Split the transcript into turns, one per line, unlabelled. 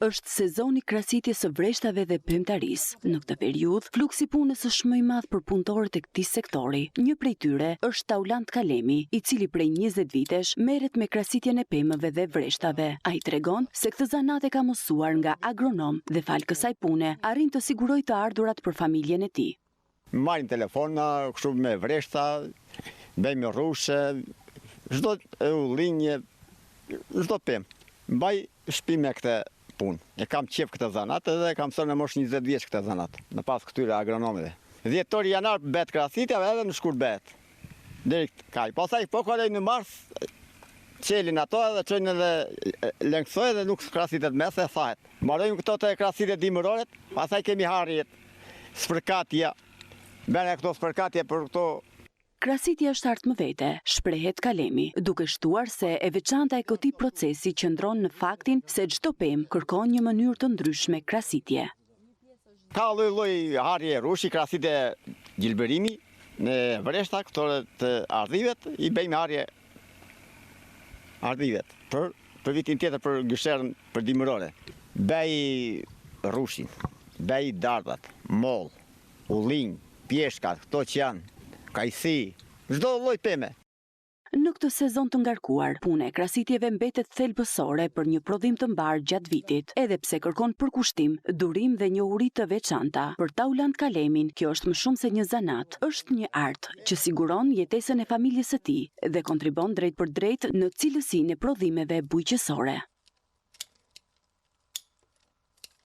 Është sezoni i krasitjes së vreshtave dhe pemëtarisë. Në këtë periudhë, fluksi i punës është më i madh për punëtorët e këtij sektori. Një prej tyre është Taulant Kalemi, i cili prej 20 vitesh merret me krasitjen e pemëve dhe vreshtave. Ai tregon se këtë zanat e ka mësuar nga agronom dhe falë kësaj pune arrin të sigurojë të ardhurat për familjen e tij.
Marrin telefona, kështu me vreshta, bëjmë rrushë, çdo ullinj, çdo pemë. Mbaj shpi me këtë punë. E kam qef këtë zanat edhe e kam mësuar në moshë 20 vjeç këtë zanat, në pas këtyre agronomëve. Dhjetor janar bëhet krasitja edhe në shkurt bëhet. Deri kaq. Pastaj po kaloj në mars, çelin ato edhe çojnë edhe lëngësoj edhe nuk krasitet më se thahet. Mbarojmë këto të krasitjet dimëroret, pastaj kemi harjet, spërkatja. Bëhen këto spërkatje për këto
Krasitja është art më vete, shprehet Kalemi, duke shtuar se e veçanta e këtij procesi qëndron në faktin se çdo pemë kërkon një mënyrë të ndryshme krasitje.
Ka lloj lloj harje rrushi, krasitje gjelbërimi, në vreshta, këto të ardhivet, i bëjmë harje ardhivet, për, për vitin tjetër për gësherën për dimërore. Bëj rrushin, bëj dardhat, mollë, ullinj, pjeshka, këto që janë, kajsi, çdo lloj peme.
Në këtë sezon të ngarkuar, puna e krasitjeve mbetet thelbësore për një prodhim të mbarë gjatë vitit, edhe pse kërkon përkushtim, durim dhe njohuri të veçanta. Për Taulant Kalemin, kjo është më shumë se një zanat, është një art që siguron jetesën e familjes së tij dhe kontribon drejtpërdrejt në cilësinë e prodhimeve bujqësore.